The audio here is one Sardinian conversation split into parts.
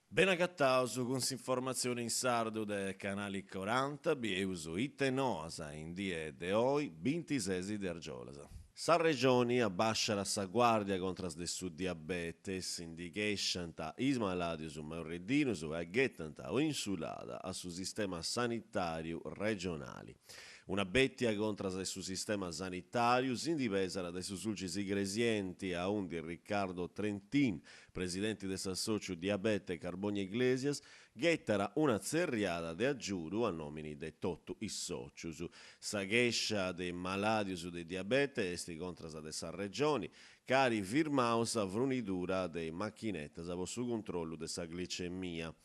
Benagataus cun s'informatzioni in sardu de Canali Coranta, bieus ite noas in die de oi, bintises de argiolas. Sa Regioni abasciat sa guàrdia contras de su diabete, si ndi chèsciant is malàdius maurreddinus e ghetant un'insulada a su sistema sanitàriu regionali. Una bètia contras de su sistema sanitàriu si ndi pesat de su Sulcis Igresienti, aundi Riccardo Trentin, presidenti de s'assòciu Diabete Carbonia Iglesias, Ghettat una tzerriada de agiudu a nòmini de totu is sòcius. Sa chèscia de is malàdius de diabete est contras de sa Regioni, ca at firmau sa frunidura de is machinetas po su cuntrollu de sa glicemia.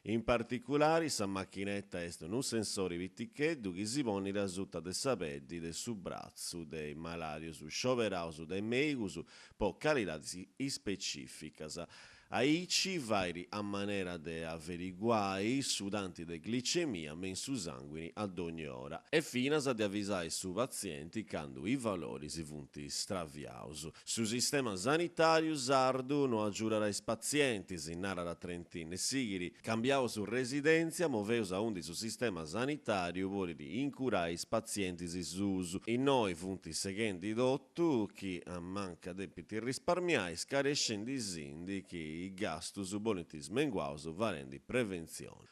In particulari, sa machineta est unu sensori piticheddu chi si ponit asuta de sa peddi de su bratzu de is malàdius scioberaus de mèigus po calidadis ispecìficas. Aici fait a manera de averiguai su tanti de glicemia me in su sànguini a dogni ora e finas de avisai su patzienti candu is valoris funt straviaus. Su sistema sanitàriu sardu no agiudat a is patzientis, narat Trentin e sighit, cambiaus residèntzia, moveus aundi su sistema sanitàriu podit incurai is patzientis suus. Innoi funt seghendi totu. Totu chi a manca depint risparmiai, scarescendisindi chi is gastus bolint smenguaus fadendi preventzioni.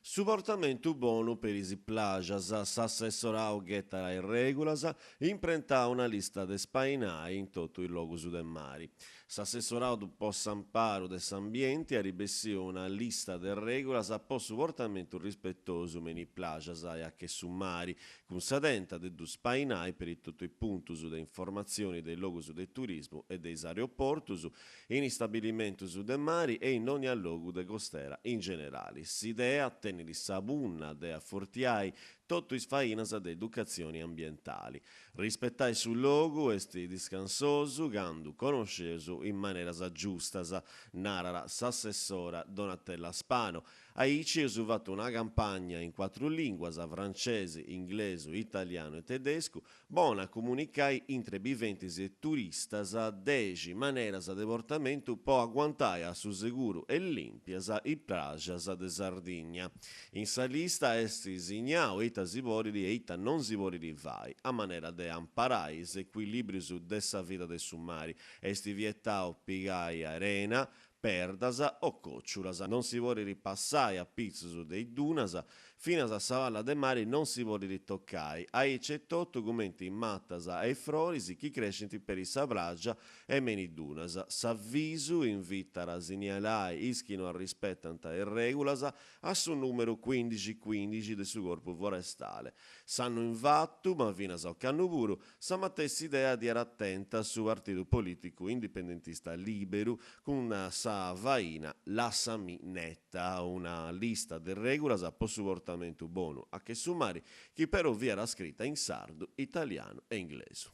Su portamentu bonu peri is plajas, s'assessorau ghetat is règulas, imprentau una lista de spainai in totu is logus de mari. S'assessorau po s'amparu de s'ambienti at bessiu una lista de règulas po su portamentu rispetosu me in is plajas e a che su mari, cun sa tenta de ddus spainai peri totu is puntus de informatzioni de is logus de turismu e de is aeroportus, in is stabilimentus de mari e in dònnia logu de costera in generali. S'idea tenit sa punna de afortiai totu is fainas de educatzioni ambientali. Rispetai su logu est discansosu candu conosceus is maneras giustas, narat s'assessora Donatella Spano, Aici eus fatu una campagna in cuatru lìnguas, francesi, inglesu, italianu e tedescu, bona a comunicai intre biventis e turistas dexi maneras de portamentu po aguantai a su seguru e lìmpias is prajas de Sardigna. In sa lista est signau ita si podit e ita non si podit fai, a manera de amparai is ecuilìbrius de sa vida de su mari. Est vietau pigai arena, perdas o còciulas. Non si podit passai a pitzus de is dunas, finas a sa palla de mari non si podit tocai, aici etotu cumenti is matas e is froris chi crescint peri sa plaja e me in is dunas. S'avisu invitat a sinnialai is chi no arrispetant is règulas a su nùmeru cuindixi cuindixi de su Corpu Forestale. S'annu invatu, ma finas ocannu puru, Sa matessi idea dd'iat tenta su partidu polìticu indipendentista Lìberu cun sa faina Lassa-mi netta, una lista de règulas po su portamentu bonu a che su mari, chi però fiat scrita in sardu, italianu e inglesu.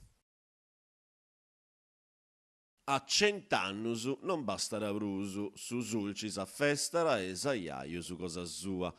A cent'annus non bastat prus, su Sulcis afestat is ajajus cosa sua.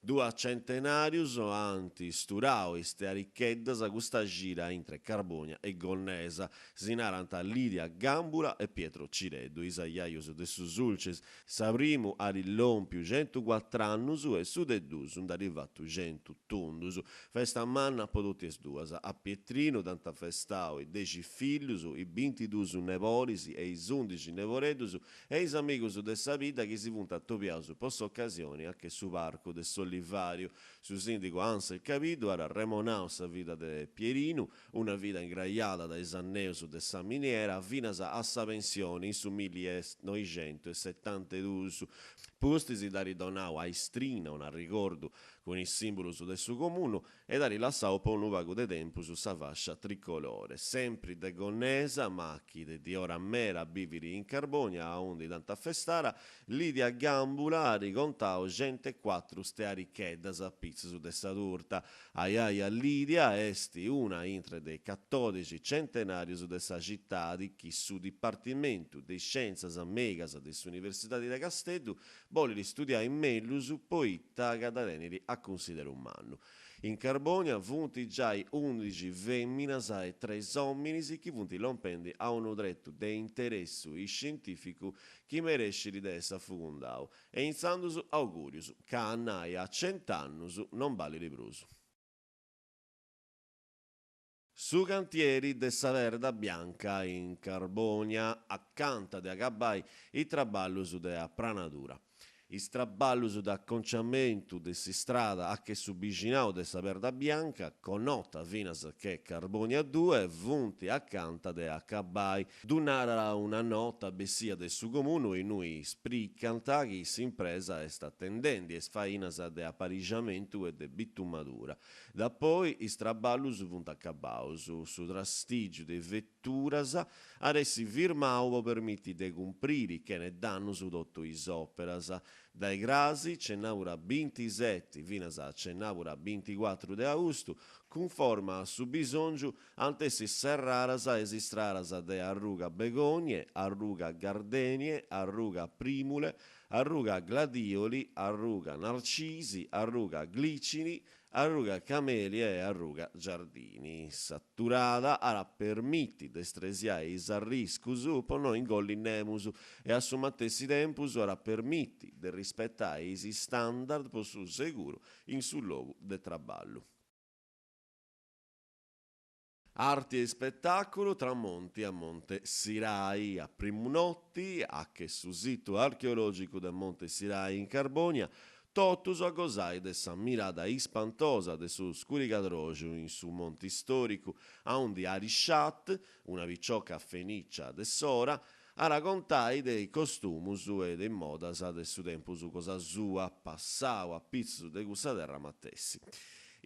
Duas centenàrius ant sturau is tearicheddas custa cida intre Carbònia e Gonnesa. Si narant Lidia Gambula e Pietro Cireddu, is ajajus de su Sulcis. Sa primu at lòmpiu centucuatr'annus e su de dus nd'at fatu centu tundus. Festa manna po totu is duas. A Pietrinu dd'ant festau is dexi fillus, is bintidus neboris e is undixi neboreddus e is amigus de sa bidda chi si funt atobiaus po s'ocasioni a che su parcu de s'Olivàriu. Su sìndigu Ansel Cabiddu at arremonau sa vida de Pierinu, una vida ingraiada dae is anneus de sa miniera finas a sa pensioni in su millinoixentuesetantedus. Pustis dd'at donau a Istrina un'arrigordu cun is sìmbulus de su comunu e dd'at lassau po unu pagu de tempus sa fàscia tricolore. Sempri de Gonnesa, ma chi de diora mera bivit in Carbònia aundi dd'ant afestara, Lidia Gambula at contau centecuatru stearicheddas a pitzus de sa turta. Ajaja Lidia est una intre de is catòdixi centenàrius de sa citadi chi su Dipartimentu de is Scièntzias Mèigas de s'Universidadi de Casteddu bolit studiai mellus poita ca dda tenit a cunsideru mannu. In Carbònia funt giai undixi fèminas e tres òminis chi funt lompendi a unu tretu de interessu iscientìficu chi merescit de essi afugundau. E intzandus augùrius, ca andai a cent'annus non balit prus. Su cantieri de sa Perda Bianca in Carbònia, acanta de agabai is traballus de apranadura. Is traballus de aconciamentu de s'istrada a che su bixinau de sa Perda Bianca, connota finas che Carbonia Due, funt acanta de acabai. Ddu narat una nota bessia de su Comunu innui spricant chi s'impresa est atendendi is fainas de aparixamentu e de bitumadura. Dapoi is traballus funt acabaus, su trastìgiu de veturas at essi firmau po permiti de cumpriri chene dannus totu is òperas. Dae crasi, cenàbura bintiseti finas a cenàbura binticuatru de austu, cunforma a su bisòngiu, ant essi serradas is istradas de Arruga Begonie, Arruga Gardenie, Arruga Primule, Arruga Gladioli, Arruga Narcisi, Arruga Glicini, Arruga Camelie e Arruga Giardini. S'aturada at a permiti de stresiai is arriscus po no ingolli nemus e a su matessi tempus at a permiti de rispetai is standard po su seguru in su logu de traballu. Arti e ispetàculu, Tramonti a Monte Sirai. A primu noti, a che su situ archeològicu de Monte Sirai in Carbònia, totus a gosai de sa mirada ispantosa de su scurigadroxu in su monti istòricu, aundi Arishat, una picioca fenìcia de s'ora, at a contai de is costumus e de is modas de su tempus cosa sua, passau a pitzus de cussa terra matessi.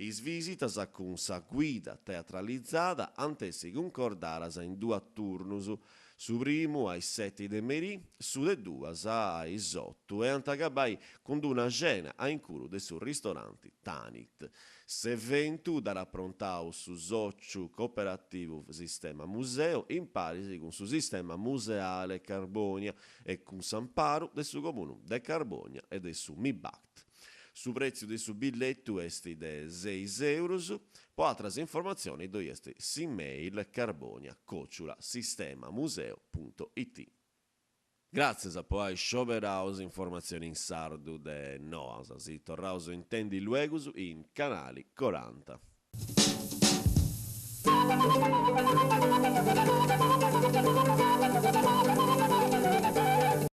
Is visitas cun sa guida teatralizada ant essi cuncordadas in duas turnus, su primu a is seti de merì, su de duas a is otu e ant acabai cun d'una cena a incuru de su ristoranti Tanit. S'eventu dd'at aprontau su sòciu cooperativu Sistema Museo in paris cun su Sistema Museale Carbonia e cun s'amparu de su Comunu de Carbonia e de su MIBACT. Su prètziu de su billetu est de seis èurus. Po atras informatzionis ddoi est s'email carbonia còciula sistemamuseo punto it. Gràtzias po ai scioberau s'informatzioni in sardu de Noas. Si torraus a intendi luegus in Canali Coranta.